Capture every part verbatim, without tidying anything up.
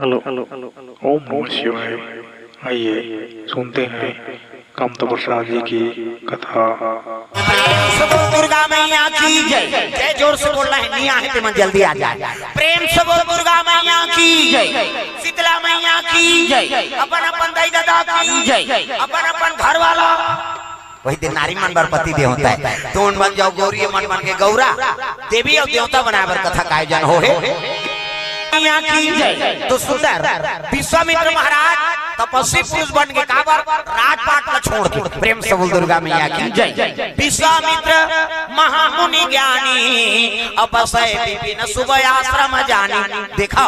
Hello. ओम नमः शिवाय। आइए, सुनते हैं कामता प्रसाद जी की कथा। प्रेम से बोल दुर्गा मैया की जय। जय जोर से बोल रहे हैं, नहीं आए तो मन जल्दी आ जाए। प्रेम से बोल दुर्गा मैया की जय, शीतला मैया की जय, अपन अपन दाई दादा की जय, अपन अपन घर वाला। वही दिन नारी मन बर पति देव होता है, तो उन बन जाओ गौरी, मन बन के गौरा, देवी अउ देवता बनाए बर कथा का आयोजन हो हे। मैया की जय। तो सुंदर विश्वामित्र महाराज तपस्वी पुरुष बन के काबर राजपाट ला छोड़ के, प्रेम से बोल दुर्गा मैया की जय। विश्वामित्र महामुनि ज्ञानी, अपसय विपिन शुभ आश्रम जानी। देखो,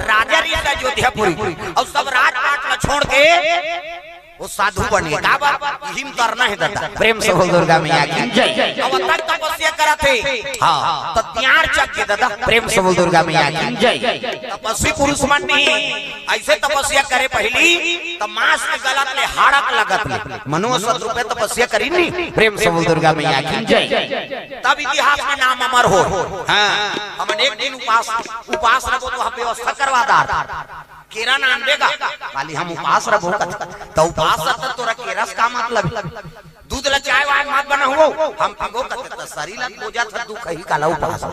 राजा ऋषि अयोध्यापुरी अउ सब राजपाट ला छोड़ के वो साधु बन गए। काबर? इही म तरना हे दादा। प्रेम से बोल दुर्गा मैया की जय। अब तक तपस्या करत हे। हाँ, तो त्यार चक के दादा। प्रेम से बोल दुर्गा मैया की जय। तपस्वी पुरुष मन नहीं, ऐसे तपस्या करे पहली, तो मांस के गलत ले, हाड़क लगत ले। मनुष्य स्वरूप में तपस्या करी नहीं। प्रेम से बोल दुर्गा मैया की जय। तब इतिहास में नाम अमर हो। हाँ, हमन एक दिन उपास, उपास रहो तो वहाँ व्यवस्था करवा दार। केरा नान देगा, खाली हम उपास रहो कथे। तो उपास रहो तो तोरा केरा से का मतलब? दूध ला चाय वाय मत बनाओ, हम पीबो कथे। तो शरीर ला पूजा था, दुख ही काला उपास।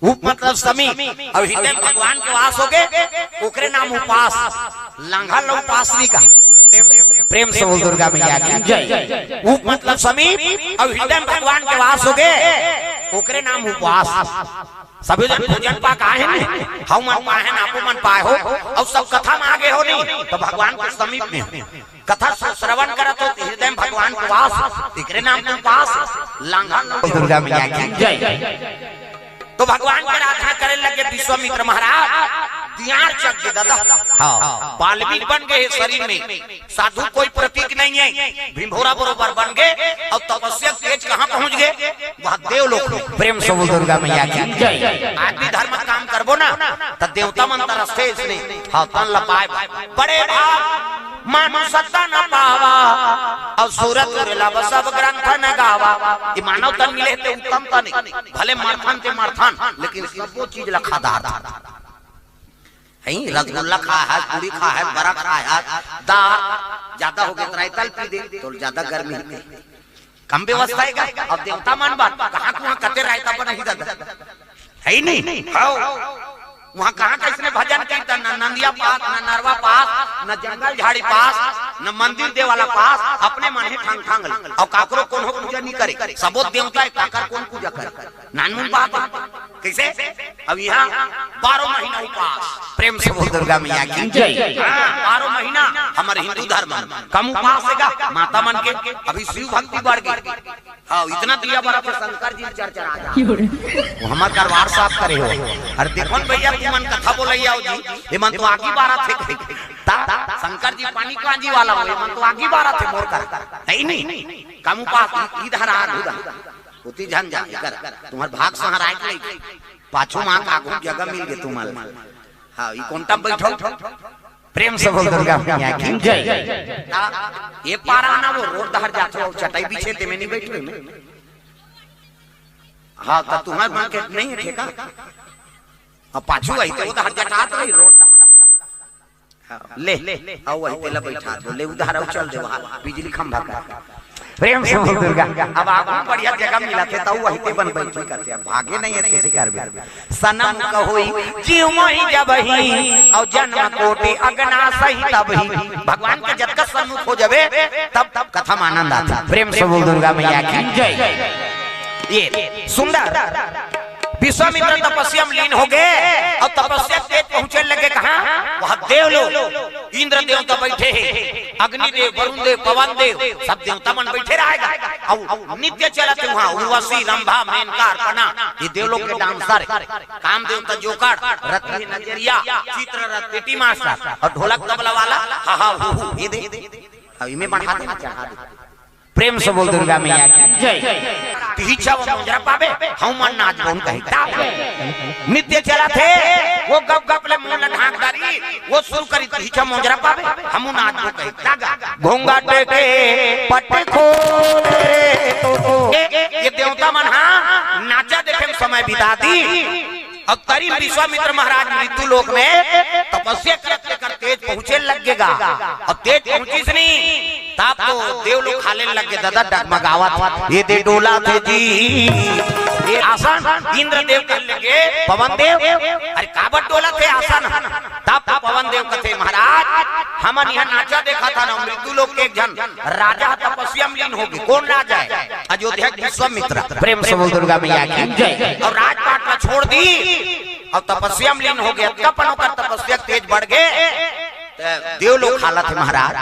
उप मतलब समीप, अब हृदय में भगवान के वास हो गए, ओकरे नाम उपास। लांघा ला उपास नहीं का। प्रेम से बोल दुर्गा मैया की जय। उप मतलब समीप, अब हृदय में भगवान के वास हो गए, ओकरे नाम उपास। सभी जन भोजन पा का हे नहीं, हम मन पाए हैं, आपो मन पाए हो, अउ सब कथा में आगे हो नहीं, तो भगवान के समीप में हो। कथा श्र-, श्रवण करत हो, तो हृदय में भगवान के वास, एकरे नाम के उपास, लांघा नाम दुर्गा मैया की जय। तो भगवान के आराधना करे लगे विश्वामित्र महाराज, दियार चक के दादा, हाँ, बाल्मीकि बन गए शरीर में, साधु कोई प्रतीक नहीं है, भिंभोरा बरोबर बन गए, अउ तपस्या तेज कहाँ पहुंच गए? वह देवलोक में। प्रेम से बोल दुर्गा मैया की जय। आदमी धर्म काम करबो ना, त देवता मन तरसथे इसने। हाँ, तन ल पाए बड़े भाग मानुष तन पावा, अउ सुर दुर्लभ सब ग्रंथ न गावा। ये मानव तन मिले ते उत्तम तन हे, भले मरथन ते मरथन, लेकिन सबो चीज ल खा दार। हैं, रसगुल्ला खा है, पूरी खा है, बरा खा है, दार ज्यादा हो गए तो रायता ल पी दे, तो ज्यादा गर्मी होती। कम व्यवस्था हे का? अब देवता मन बात, कहाँ कुहाँ कते रायता बनाही दादा? हे ही नहीं? हाँ। वहाँ कहाँ कैसने भजन कीर्तन, न नंदिया पास, न नरवा पास, न जंगल झाड़ी पास, न मंदिर देवाला पास, अपने मन हे ठंग ठंग ले। अउ काकरो कोनो पूजा नहीं करे, सबो देवता हे, काकर कोन पूजा करे? नानमुन बात हे। कैसे? अब यहाँ बारह महीना उपास। प्रेम से बोल दुर्गा मैया की जय। हाँ, बारह महीना हमर हिंदू धर्म में कम उपास हे का? माता मन के अभी शिव भक्ति बढ़ गई। हाँ, इतना दिया बरा तो शंकर जी चर्चा आ जा। वो हमार दरबार साफ करे हो। अरे देखो न भैया, तुमन कथा बोलैया हो जी, ये मन तो आगी बारत हे कहीं। ता, शंकर जी पानी कांजी वाला हो, ये मन तो आगी बारत हे मोर कर। हे ही नहीं? कम उपास, इधर आ, उधर। ओती झन जा, एकर तुम्हर भाग संहराय के लइके। पाछू माँ का आगू जगह मिल गे तुमन। हाँ, ई कोंटा में बैठो। प्रेम से बोल दुर्गा मैया की जय। हाँ, ये पारा ना वो रोड डहर जाथो, चटाई बिछे ते में नहीं बैठो में। हाँ, तो तुम्हर मन के नहीं हे ठेका। अब पाछू आई तो वो डहर जटात रही रोड डहर। हाँ, ले, आओ वही तेला बैठा दो, ले उधार आओ, चल दे वहाँ बिजली खंभा का। प्रेम से बोल दुर्गा। अब आगू बढ़िया जगह मिला थे, तब वही ते बन बैठी करते, अब भागे नहीं है, कैसे करबे? सनम कहोई जीव मोहि जबही, और जन्म कोटि अगना सही तबही। भगवान के जतका सन्मुख हो जावे, तब, तब कथा में आनंद आता। प्रेम से बोल दुर्गा मैया की जय। ये सुंदर विश्वामित्र तपस्या में लीन हो गए और तपस्या तेज पहुंचे लगे। कहाँ? वह देवलोक, इंद्र देवता बैठे हैं, अग्नि देव, वरुण देव, पवन देव, सब देवता मन बैठे रहेगा। और नित्य चलत है वहाँ उर्वशी, रंभा, मेनका, अर्पणा, ये देवलोक के डांसर है। काम देवता जोकर, रति नजरिया, चित्ररथ, पेटी मास्टर और ढोलक तबला वाला, हा हा हू हू, ये दे, अब इमे बढ़ा दे, चढ़ा दे। प्रेम से बोल दुर्गा मैया की जय। तिही छव मोजरा पाबे, हम मन नाचबो कही ता। नित्य चलत हे, वो गप गप ले मुंह ल ढांक डारी, वो सुरू करी तिही छव मोजरा पाबे, हम नाचबो कही ता गा। घोंघट के पट खोल रे तो। ए, ए, ये देवता मन हा नाचा देखे में समय बिता दी। अब तरी विश्वामित्र महाराज मृत्यु लोक में तब तपस्या करत करत तेज पहुँचे लग गे गा। अब तेज पहुँचिस नहीं, तब तो देव लोग हाले लग गे, दादा डगमगावत, ये दे डोलथे जी, ये आसन। इंद्रदेव कहे लग गे, पवन देव, अरे काबर डोलथे आसन? तब तो पवन देव कथे, महाराज, हमन इहाँ नाचा देखत हन, मृत्यु लोक के एक झन राजा तपस्या में लीन हो गे। कोन राजा हे? अयोध्या के विश्वामित्र। प्रेम से बोल दुर्गा मैया की जय। अउ राजपाट ला छोड़ दिस, अउ तपस्या में लीन हो गे। अतका पन ओकर तपस्या तेज बढ़ गे, त देव लोग हालत हे महाराज।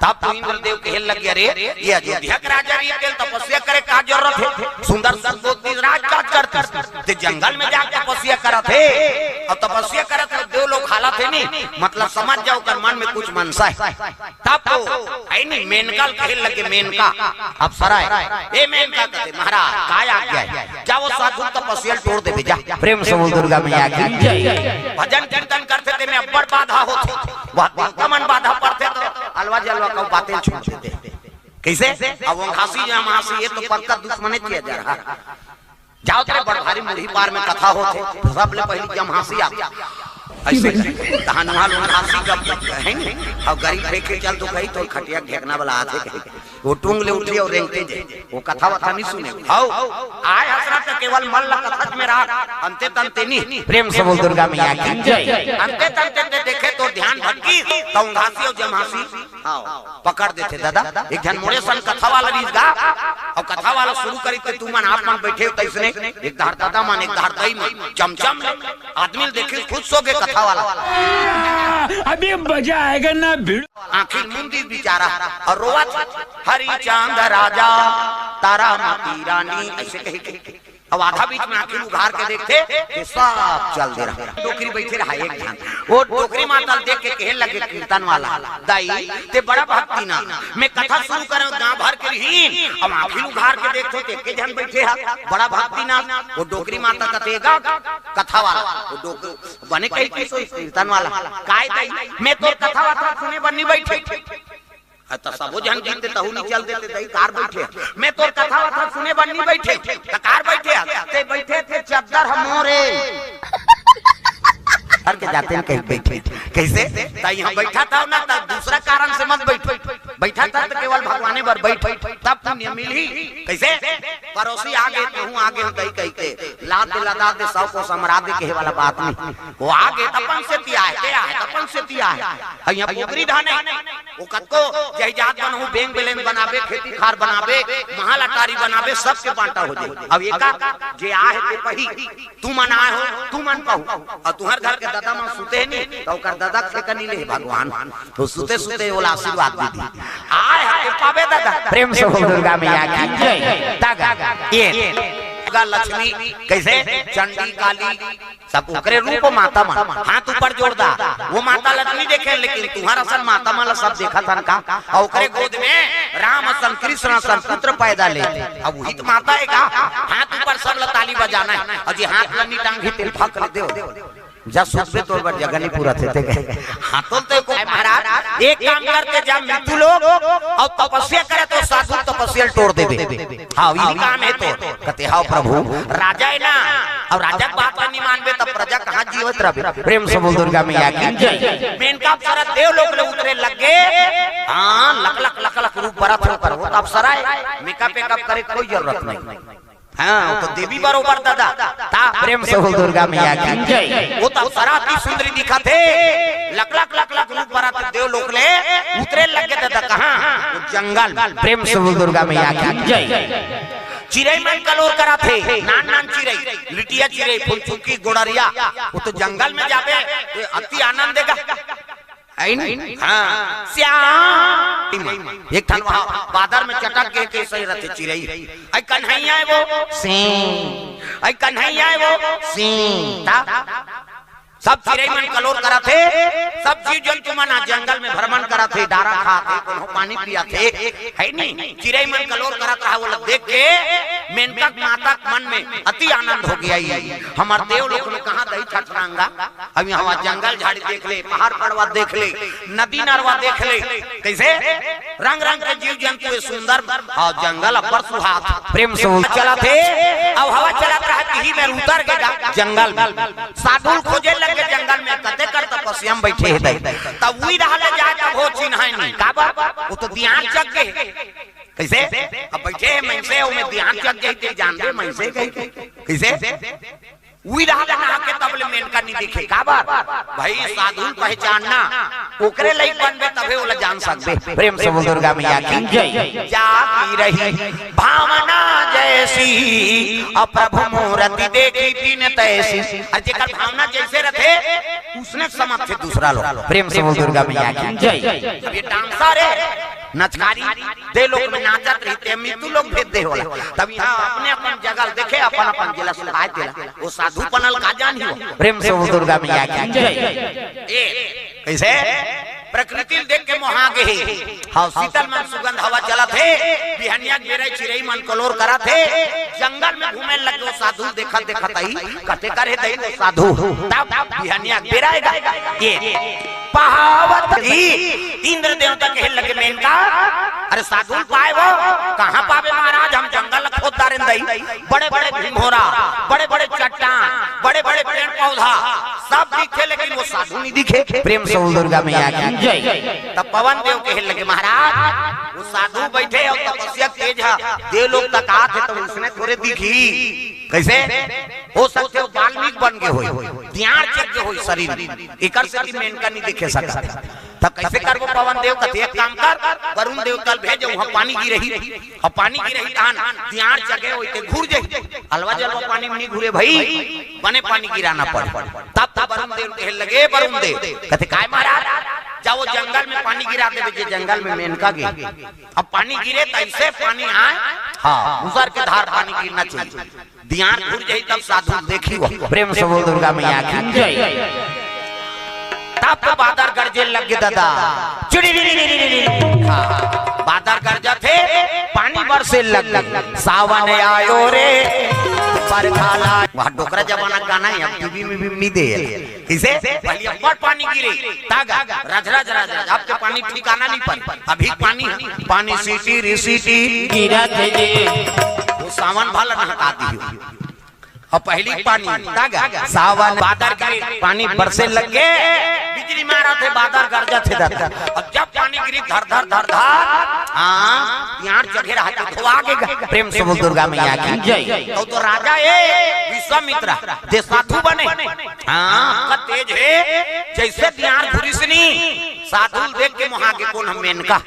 तब तो इंद्रदेव कहे लग गे, अरे, ये अयोध्या के राजा रहिस, तेला तपस्या करे का जरूरत हे? सुंदर सुंदर दिन राजकाज करतिस, ते जंगल में जाके तपस्या करत हे, अउ तपस्या करत हे, देव लोग हालत हे नहीं, मतलब समझ जाव, ओकर मन में कुछ मनसा हे। तब तो, हे नहीं, मेनका ल कहे लग गे, मेनका, अप्सरा हे। ए मेनका कथे, महाराज, काय आज्ञा हे? जा वो साधु तपस्या ल टोर देबे, जा। प्रेम से बोल दुर्गा मैया की जय। भजन कीर्तन करथे तेमे अब्बड़ बाधा होथे, वो देवता मन बाधा पड़थे त अलवा जलवा के बातें छोड़ देथे। कइसे? अब वो घासी जमासी, ये तो पक्का दुश्मने किया जा रहा। जाव तेरे बड़ भारी मुरही पार में कथा होथे, सबले पहिली जमहासी आथे। अइसे तहन वहाँ लोग घासी का हे नहीं, अउ गरीब देखे चल तो कही तो खटिया घेरना वाला आथे कही। वो टूंग ले उठे अउ रेंगते जे, वो कथा वथा नहीं सुने। हव, आय हसरत केवल मन ला कथा में रहा, अंते तंते नहीं। प्रेम से बोल दुर्गा मैया की जय। अंते तंते ते देखे तो ध्यान भटकी, तो घासी अउ जमहासी हाँ, पकड़ देथे दादा। एक झन मोरे संग कथा वाला रहिस गा, अउ कथा वाला शुरू करिस ते तुमन आप मन बइठे हो तइसने, एक धार दादा मन, एक धार दई मन, चमचम ले आदमी ल देखिस, खुश हो गे कथा वाला। अभी मजा आएगा ना भिड़ू। आँखी ल मूंद दिस बिचारा, अउ रोवत, हरिचंद राजा, तारामती रानी, अइसे कहे के। अब आधा बीच में आँखी उघार के देखथे, ये सब चल दे रहा। डोकरी बइठे रहा एक झन। वो डोकरी माता ल देख के कहे लगे कीर्तन वाला, दाई, ते बड़ा भक्ति ना। मैं कथा शुरू करेंव, गाँव भर के रहिन, अब आँखी उघार के देखथों, ते एके झन बइठे हा, बड़ा भक्ति ना। वो डोकरी माता कथे गा, कथा वाला, वो डोक-, बने कही कि सोई कीर्तन वाला, काय दाई, मैं तोर कथा वथा सुने बर नहीं बइठे। अ, त सबो झन गीत तहू नहीं चल देते, तही कार बइठे। मैं तोर कथा वथा सुने बर नहीं बइठे, त कार बइठे हस? ते बइठे ते चद्दर ह मोरे। हर के जाते न कहीं बइठे। कइसे? त इहाँ बइठा था ना, त दूसरा कारण से मत बइठ। बइठा था त केवल भगवाने बर बइठ, तब पुण्य मिलही। कइसे? पड़ोसी आ गे, तहूँ आ गे, कही, कही के। लाद दे, लदा दे, सौ कोस अमरा दे, कहे वाला बात नहीं। वो आ गे, त अपन सेती आय, ते आय, त अपन सेती आय। अउ इहाँ पोगरी धने। वो कतको जय जात बनहू, बैंक बैलेंस बनाबे, खेती खार बनाबे, महल अटारी बनाबे, सबके बांटा हो जाए। अब एका जे आहे ते पही, तुमन आए हो, तुमन पहू। अउ तुहर घर के दादा मन सुते नहीं, त ओकर दादा के ठेका नहीं ले भगवान। तो सुते सुते ओला आशीर्वाद दे दी। आए हते पाबे दादा। प्रेम से बोल दुर्गा मैया की जय। दादा, ये दुर्गा लक्ष्मी, कइसे? चंडी काली, सब ओकरे रूप माता मन, हाथ ऊपर जोड़ दा। वो माता ल नहीं देखे, लेकिन तुहर असन माता मन ल सब देखत हन का? अउ ओकरे गोद में राम असन, कृष्ण असन पुत्र पैदा ले। अब वही तो माता हे का? हाथ ऊपर, सब ल ताली बजाना हे। अउ जे हाथ ल नहीं टांगही, तेला फक ले देव। जा सुतबे, तोर बर जगह नहीं पूरा थे, ते कहे। हाँ, तो ते को, महाराज, एक काम करते जा, मृत्यु लोक अउ तपस्या करे तो साधु तपस्या ल टोर देबे। हाँ, यही काम हे तो। कथे, "हव प्रभु, राजा हे ना, अउ राजा के बात ला नहीं मानबे, त प्रजा कहाँ जीवत रहबे?" प्रेम से बोल दुर्गा मैया की जय। मेनका अप्सरा देव लोक ले उतरे लग गे। हाँ, लख लख, लख लख रूप बरत हे ओकर, वो त अप्सरा हे, मेकअप वेकअप करे कोई जरूरत नहीं। हाँ, वो तो देवी बरोबर दादा। त प्रेम से बोल दुर्गा मैया की जय। वो त अप्सरा अति सुंदरी दिखत हे, लख लख, लख लख रूप बरत हे देव लोक ले उतरे लग गे दादा। कहाँ? वो जंगल। प्रेम से बोल दुर्गा मैया की जय। चिरई मन कलोर करत हे, नान नान चिरई, लिटिया चिरई, फुलचुकी, गोड़रिया, वो तो जंगल में जाबे, ये अति आनंद देगा। हे नहीं? हाँ, श्याम। एक ठन वहाँ बादर में चटक के, के सही रहते चिरई। अई कन्हैया हे वो, सिंह। अई कन्हैया हे वो, सिंह। ता? सब चिरई मन कलोर करत हे, सब जीव जंतु मन आज जंगल में भ्रमण करत हे, डारा खात हे, कोनो पानी पियत हे, हे नहीं? चिरई मन कलोर करत रहा, वो लोग देख के मेनका के माता के मन में अति आनंद हो गे, हमर देव लोक में कहाँ दई छठरंगा। अब इहाँ जंगल झाड़ी देख ले, पहाड़ पड़वा देख ले, नदी नरवा देख ले, कइसे रंग रंग के जीव जंतु हे सुंदर, अउ जंगल अब्बड़ सुहात। प्रेम से बोल। चलत हे, अब हवा चलत रहा, तिही में उतर गे गा जंगल में। साधु ल खोजे लग के जंगल में कते कर तपस्या में बैठे हे दई। तब उही राह ले जाय तभो चिन्हाय नहीं। काबर? वो तो दियार चघ गे हे। कइसे? अब बैठे हे मनसे, ओमे दियार चघ गे हे, ते जानबे मनसे कहिके। कइसे? उही राह ले नहा के तब ले मेनका नहीं दिखे। काबर? भाई, साधु ल पहचानना, ओकरे लइक बनबे तभे ओला जान सकबे। प्रेम से बोल दुर्गा मैया की जय। जाकी रही भावना जैसी, अब प्रभु मूरति देखी तिन तैसी। अउ जेकर भावना जइसे रथे, उसने समझथे दूसरा लोग। प्रेम से बोल दुर्गा मैया की जय। अब ये डांसर हे, नचकारी, देव लोक में नाचत रहिथे, मृत्यु लोक भेज दे हे ओला। तब इहाँ अपने अपन जगह ल देखे, अपन अपन जिला सुहाय देला। वो साधु पना ल का जानही वो। प्रेम से बोल दुर्गा मैया की जय। ए, कइसे? प्रकृति ल देख के मोहा गे हे। हाँ, शीतल मन सुगंध हवा चलत हे, बिहनिया के बेरा चिरई मन कलोर करत हे, जंगल में घूमे लगे वो साधु देखत देखत आई, कते कर हे दई वो साधु। तब बिहनिया के बेरा आय गा। ये पहावत ही इंद्र देवता कहे लगे मेनका, अरे साधु ल पाय वो, कहाँ पाबे महाराज, हम जंगल ल खोद डारेन दई, बड़े बड़े भीमभोरा, बड़े बड़े चट्टान, बड़े बड़े पेड़ पौधा, सब दिखे लेकिन वो साधु नहीं दिखे। प्रेम से बोल दुर्गा मैया की जय। तब पवन देव कहे लगे महाराज, वो साधु बैठे हे अउ तपस्या तेज हे, देव लोक तक आत हे त उसने थोरे दिखही। कइसे? हो सकथे वो वाल्मीकि बन गे होही, दियार चघ गे होही शरीर, एकर सेती मेनका नहीं देखे सकत। तब कइसे करबो पवन देव? कथे एक काम कर, वरुण देवता ल भेज, उहाँ पानी गिरही, अउ पानी गिरही तहान दियार चघे होही ते घुर जाही। अलवा जलवा पानी में नहीं घुरे भाई, बने पानी गिराना पड़े। तब तो वरुण देव कहे लगे, वरुण देव कथे काय महाराज, जाओ जंगल में पानी गिरा देबे, जे जंगल में मेनका गे। अब पानी गिरे त अइसे पानी आय, हाँ, मुसर के धार पानी गिरना चाहिए। दियार घुर जाही तब साधु देखही वो। प्रेम से बोल दुर्गा मैया की जय। तब तो बादर गरजे लग गे दादा, चिड़ी री री री री री। हाँ, बादर गरजत हे, पानी बरसे लग गे। सावन आयो रे, बरखा ला। वहाँ डोकरा जमाना गाना हे, अब टीवी में भी नहीं दे। कइसे? पहली अब्बड़ पानी गिरे, तागा, रज रज रज रज, अब तो पानी ठिकाना नहीं पड़े। अभी पानी, पानी सीटी री सीटी गिरत हे जी। वो सावन भर ल नहका दिही। अउ पहली पानी, तागा, सावन बादर गिरे, पानी बरसे लग गे, बिजली मारत हे, बादर गरजत हे दादा। अब जब पानी गिरी धर धर धर धर, हाँ, दियार चघे रहत हे, धोआ गे गा। प्रेम से बोल दुर्गा मैया की जय। तो, तो राजा ए विश्वामित्र, जे साधु बने, हाँ, का तेज हे, जइसे दियार घुरिस नी, साधु ल देख के मोहा गे, कोन हम मेनका।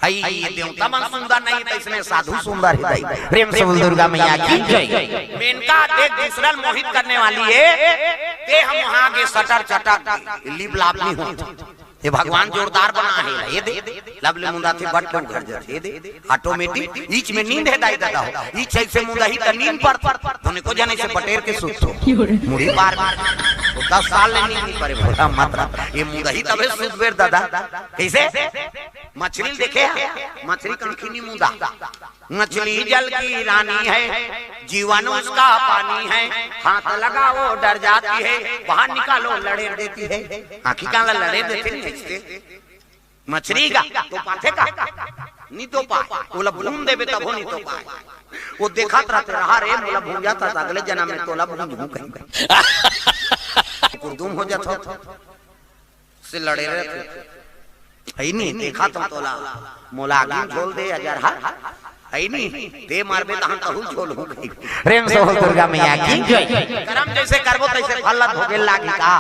हई, ये देवता मन सुंदर नहीं, त इसने साधु सुंदर हे दई। प्रेम से बोल दुर्गा मैया की जय। मेनका देख दूसरा ल मोहित करने वाली हे, ते हम मोहा गे सटर चटर, लिप लाप नहीं होत। ये भगवान जोरदार बना हे, ये दे, लब ले मुंदाथे बट के उघर जाथे, ये दे, automatic, ईच में नींद हे दाई दादा हो, ईच अइसे मुंदाही त नींद पर, तोने को जाने से बटेर के सुत हो, मुड़ी पार, वो दस साल ले नींद नहीं परे, भोला मत रहा, ये मुंदाही तबे सुत बेर दादा, कइसे? मछरी ल देखे हे? मछरी के आँखी नहीं मुंदा। मछली जल की रानी है, जीवन उसका पानी है, हाथ लगाओ डर जाती है, बाहर निकालो लड़ेर देती है। आँखी काला लड़ेर देथे नहीं इसके। मछरी का तो पाथे का? नहीं तो पाय। ओला भून देबे तभो नहीं तो पाय। वो देखत रहथे, रहा रे, मोला भूंजा था, अगले जन्म में तोला भूंजहूं कहीं। कुरदुम हो जात हो। से लड़े रहथे। हई नी, देखा तो तोला, मोला आगी झोल दे अजरहा। हई नी, ते मारबे तहां तहू झोल हो गई। प्रेम से बोल दुर्गा मैया की जय। करम जइसे करबो तइसे फल ला भोगे लागी का।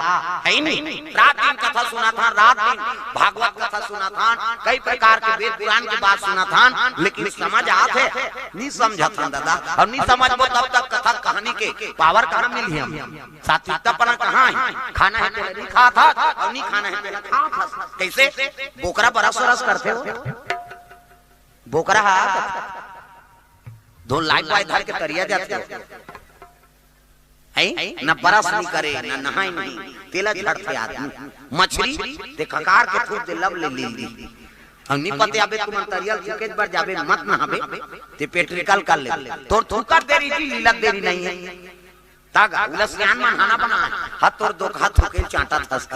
हई नी, रात दिन कथा सुनाथन, रात दिन भागवत कथा सुनाथन, कई प्रकार के वेद पुराण के बात सुनाथन, लेकिन समझ आत हे? नी समझत हन दादा। अउ नी समझबो तब तक कथा कहानी के power कहां मिलही हम? सात्विकता पना कहां हे? खाना हे तेला नी खात हस, अउ नी खाना हे तेला खात हस। कइसे? बोकरा बरस वरस करथे हो। बोकरा हा धोन लाई पाय धर के तरिया जाथे। हैं? न बरस नी करे, न नहाय नहीं, तेला झड़थे आदमी। मछरी, ते खकार के थूक दे लब ले लील दी। अउ नी पते आबे तुमन तरिया ल थूके बर जाबे, मत नहाबे, ते पेट निकाल कर ले। तोर थूकत देरी जी, लीलत देरी नहीं हे। तागा, उला सियान मन हाना बना हे। हाथ तोर दो हाथ थूके चांटा थस।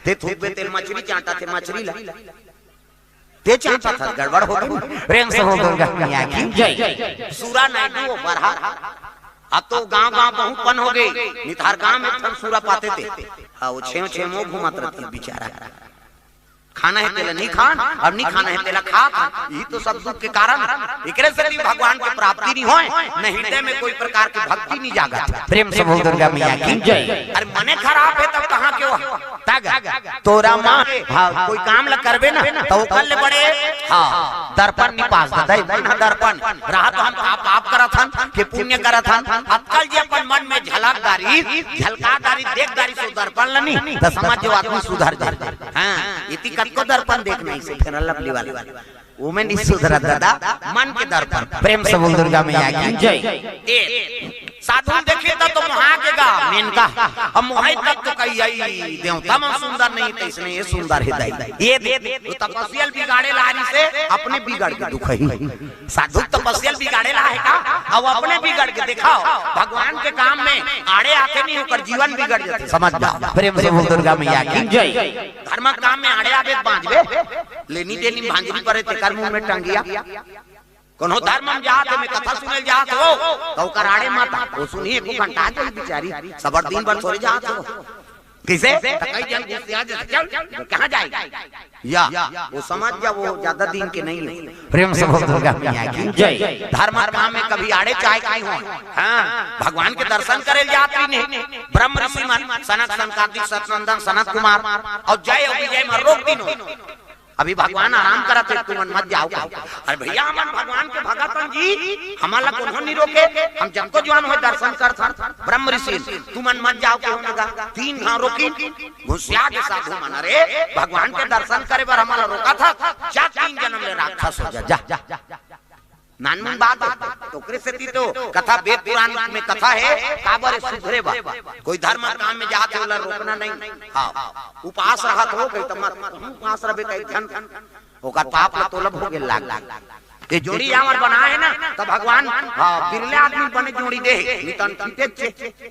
ते थूकबे तेल मछरी चांटा थे मछरी ला। ते चांटा थस, गड़बड़ हो गई। प्रेम से बोल दुर्गा मैया की जय। सूरा नायडू बरहा। अब तो गांव गांव बहुत पन हो गए, नितार गांव में ठन सूरा पाते थे। हाँ, वो छेव छेव वो घुमत रहती बेचारा। खाना है तेला नहीं खान, अब नहीं खाना है तेला खा खान। यही तो सब दुख के कारण। एकरे से भी भगवान के प्राप्ति नहीं होए, न हृदय में कोई प्रकार की भक्ति नहीं जागत। प्रेम से बोल दुर्गा मैया की जय। अरे मने खराब है तब कहाँ के हो? तग तोरा माँ, हाँ, कोई काम ला करबे ना तो ओकर ले बड़े, हाँ, दर्पण नहीं पास दे, मन ह दर्पण। रहा तो हम का पाप करत हन के पुण्य करत हन, अतकल जे अपन मन में झलक डारी, झलका डारी, देख डारी सो दर्पण लनी, तो समझ जो आदमी सुधर जाए। हाँ, इति कतको दर्पण देखना इसे फेयर लवली वाले। वो में नहीं सुधरत दादा, मन के दर्पण। प्रेम से बोल दुर्गा मैया की जय। ए, साधु देखे त तो मोहा के गा, मेनका। अब मोहाई तक तो कही आई, देवता मन सुंदर नहीं, तैसने ये सुंदर है दाई। ये दे, वो तपस्यल बिगाड़े ला रही से, अपने बिगड़ के दुख ही। साधु तपस्यल बिगाड़े ला है का? अब अपने बिगड़ के दिखाओ, भगवान के काम में आड़े आके नहीं होकर जीवन बिगड़ जाते, समझ जाओ। प्रेम से बोल दुर्गा मैया की जय। धर्म काम में आड़े आगे बांचबे, लेनी देनी भांजनी परे तेकर मुंह में टंगिया। कोनो धर्म में जात हे, मैं कथा सुने जात हो, तो ओकर आड़े मत आ। वो सुनी एको घंटा जाई बिचारी, सबर दिन भर थोड़े जात हो। किसे? त कई जन गुस्सिया जैसे, "चल, कहाँ जाए?" या, वो समझ जा, वो ज्यादा दिन के नहीं है। प्रेम से बोल दुर्गा मैया की जय। धर्म काम में कभी आड़े चाहे कहीं हो। हाँ, भगवान के दर्शन करे जात भी नहीं। ब्रह्म ऋषि मन, सनक सनकादिक सतनंदन सनत कुमार और जय और विजय मन रोक दिनो। अभी भगवान आराम करत हे, तुमन मत जाओ। अरे भैया, हमन भगवान के भगत हन जी, हमन ला कोनो नहीं रोके, हम जब को जवान हो दर्शन करथन। ब्रह्म ऋषि, तुमन मत जाओ, कहो न गा। तीन घाव रोकिन, घुसिया के साधु मन, अरे भगवान के दर्शन करे बर हमन ला रोकत हस, जा तीन जन्म ले राक्षस हो जा, जा। नानमुन बात हे, तो ओकरे सेती तो कथा वेद पुराण में कथा हे, काबर सुधरे बा। कोई धर्म काम में जात हे, ओला रोकना नहीं। हाँ, उपास रहत हो, कहीं तो मत, उपास रहबे कहीं धन, ओकर पाप ल तोला भोगे लाग। ये जोड़ी हमर बना हे ना, तो भगवान, हाँ, बिरले आदमी बने जोड़ी दे, नितन खींचे छे।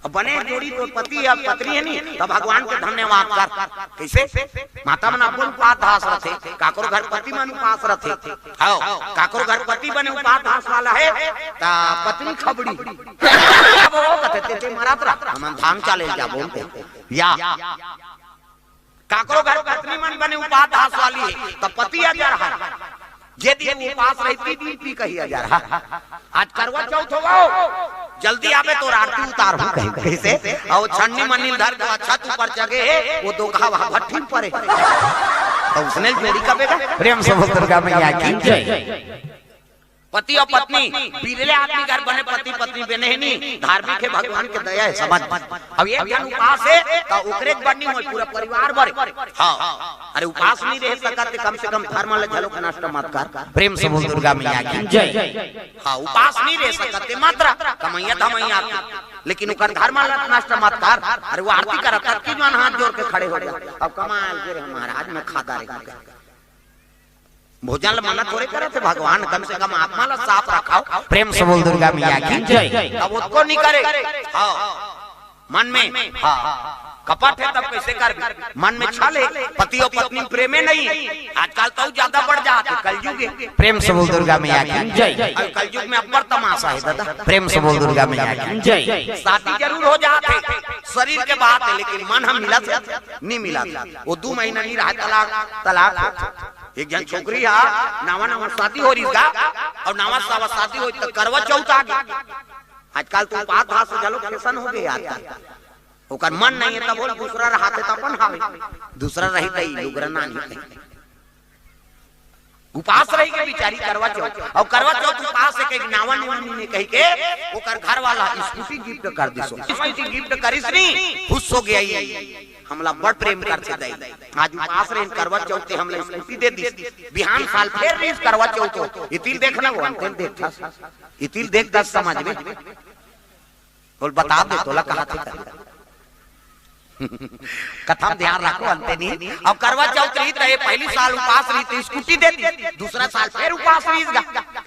अब बने जोड़ी तो पति या पत्नी हे नी, तो भगवान के धन्यवाद कर। कैसे? माता मन अपन उपास रथे, काकरो घर पति मन उपास रथे। हाँ, काकरो घर पति बने उपास वाला हे, त पत्नी खबड़ी। अब वो कथे, "ते, ते मरत रह, हमन धाम चले जाबो।" या काकरो घर पत्नी मन बने उपास वाली हे, त पति अजर हे। जे दिन उपास रही, ती दिन पी कही अजर हे। आज करवा चौथ हो, जल्दी आबे, तोर आरती उतारहूं कही, कही से। अउ छन्नी मन्नी धर के अच्छा तू पर जगे हे, वो दोखा वहां भट्ठी में परे। तो उसने जोड़ी कबे का? प्रेम से बोल दुर्गा मैया की जय। पति अउ पत्नी, बिरले आदमी घर बने पति पत्नी बने हे नी, धार्मिक हे, भगवान के दया हे, समझ। अब एक झन उपास हे, त ओकरे बर नी होय, पूरा परिवार बर। हाँ, अरे उपास नहीं रह सकत, कम से कम धर्म ल घलो नष्ट मत कर। प्रेम से बोल दुर्गा मैया की जय। हाँ, उपास नहीं रह सकत, मात्र कमैया धमैया, लेकिन ओकर धर्म ल नष्ट मत कर। अरे वो आरती करत हे, कि जवान हाथ जोड़ के खड़े हो जा। अब कमाल के रे महाराज, मैं खाता रहे। भोजन ल मना थोड़े करत हे भगवान, कम से कम आत्मा ल साफ रखव। प्रेम से बोल दुर्गा मैया की जय। अब ओतको नहीं करे। हाँ, मन में, हाँ, कपट हे तब कैसे करबे? मन में छल हे, पति अउ पत्नी प्रेमे नहीं। आजकल तो ज्यादा बढ़ जात हे, कलयुग हे। प्रेम से बोल दुर्गा मैया की जय। अउ कलयुग में अब्बड़ तमाशा हे दादा। प्रेम से बोल दुर्गा मैया की जय। शादी जरूर हो जात हे, शरीर के बात हे, लेकिन मन हम मिलत हे, नहीं मिलत हे। वो दू महीना नहीं रहा, तलाक, तलाक हो। एक झन छोकरी हा, नवा नवा शादी हो रहिस गा, अउ नवा सावा शादी होइस त करवा चौथ आ गे। आजकल तो उपास भास घलो फैशन हो गे आजकल। ओकर मन नहीं हे त बोल, दूसरा रहत हे त अपन हावे, दूसरा रही तई लुगरा नानी कही। उपास रही के बिचारी करवा चौथ, अउ करवा चौथ उपास हे कही, नवा नवा नी हे कही के ओकर घर वाला स्कूटी गिफ्ट कर दिस। स्कूटी गिफ्ट करिस नी, खुश हो गे। हमला बड़ प्रेम करथे दाई। आज उपास रहेन करवा चौथ ते हमला स्कूटी दे दिस। बिहान साल फेर रहिस करवा चौथ हो। इतिल देखना वो अंतिल देख था। इतिल देख दस समझ में। बोल बता दे तोला कहा थे कर। कथा म ध्यान रखो अंते नहीं। अब करवा चौथ रही त ये पहली साल उपास रही त स्कूटी दे दिस। दूसरा साल फेर उपास रहिस गा।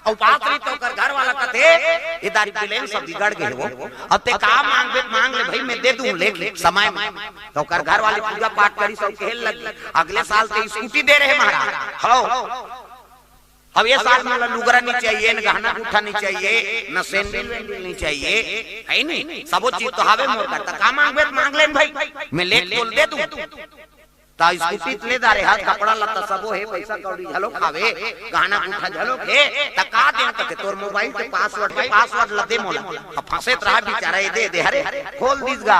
उपास रही त ओकर घर वाला कथे, "ये दारी बिलेन सब बिगड़ गे वो। अब ते का मांगबे मांग ले भाई, मैं दे दूं, ले ले समय में।" त ओकर घर वाली पूजा पाठ करिस अउ कहे लगी, "अगले साल ते स्कूटी दे रहे महाराज।" हव। अब ये साल मोला लुगरा नहीं चाहिए, न गहना गुठा नहीं चाहिए, न सैंडल वैंडल नहीं चाहिए, है नहीं? सबो चीज तो हवे मोर कर, त का मांगबे त मांग लेन भाई, मैं लेके तोल दे दूं। ता स्कूटी ले दारे हाथ, कपड़ा लत्ता सबो हे, पैसा कौड़ी झलो खावे, गहना गुठा झलो हे, त का दे त के तोर मोबाइल के पासवर्ड, के पासवर्ड ल दे मोला। अब फंसे त रहा बेचारा, ये दे दे, हरे खोल दीस गा,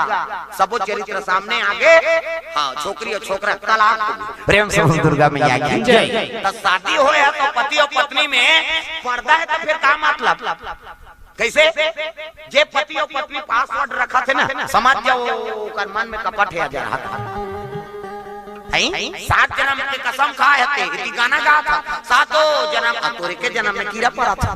सबो चरित्र सामने आगे। हाँ, छोकरी और छोकरा तलाक हो गए। प्रेम से बोल दुर्गा मैया की जय। त शादी होय है तो पति और पत्नी में पर्दा है, तो फिर का मतलब? कैसे? जे पति और पत्नी पासवर्ड रखत हे ना, समझ जाओ ओकर मन में कपट हे, अजर हाथ। हैं? सात जन्म के कसम खाए हते, इति गाना गात हे, सातों जन्म, आ तोरे के जन्म में कीड़ा पड़ा था।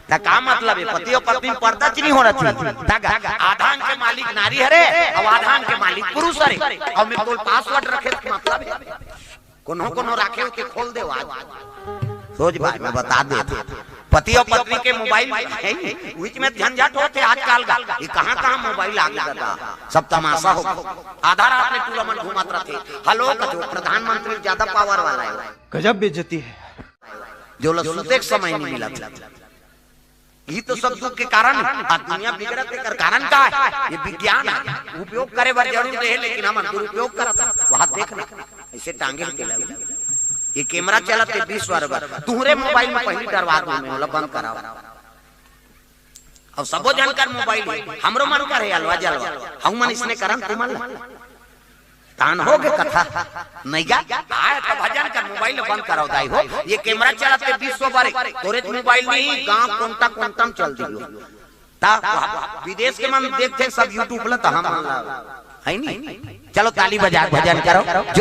त का मतलब हे, पति और पत्नी में पर्दा च नहीं हो रहा था। त गा, आधान के मालिक नारी हरे, और आधान के मालिक पुरुष हरे, और मैं बोल पासवर्ड रखे त मतलब हे। कोनो कोनो राखे होते, खोल दे आज। सोच भाई, मैं बता दे, पति और पत्नी के मोबाइल है, बीच में झंझट होते आजकल का। ये कहाँ कहाँ मोबाइल आ गया दादा, सब तमाशा हो गया। आधा रात में टूला मन घूमत रहते। हेलो, का जो प्रधानमंत्री ज्यादा पावर वाला है, गजब बेइज्जती है। जो ला सुते के समय नहीं मिला था। ये तो सब दुख के कारण है। आ दुनिया बिगड़त, एकर कारण का है? ये विज्ञान है, उपयोग करे बर जरूर रहे, लेकिन हम दुरुपयोग करत हन। वहां देखना, ऐसे टांगे के लगे। ये कैमरा चलत हे बीस बार बार, तुहरे मोबाइल में पहली डरवा दूं मैं, ओला बंद कराओ। अब सबो जन कर मोबाइल हे, हमरो मन कर हे अलवा जलवा, हम मन इसने करन तुमन ला। तान हो गे कथा, नहीं गा? आए तो भजन कर, मोबाइल बंद कराओ दाई हो। ये कैमरा चलाते बीस बार, तोरे तो मोबाइल नहीं, गांव कोंटा कोंटा में चल दियो। ता विदेश के मन देखते सब YouTube ला, तो हम ला, है नहीं? चलो ताली बजा के भजन करो। जो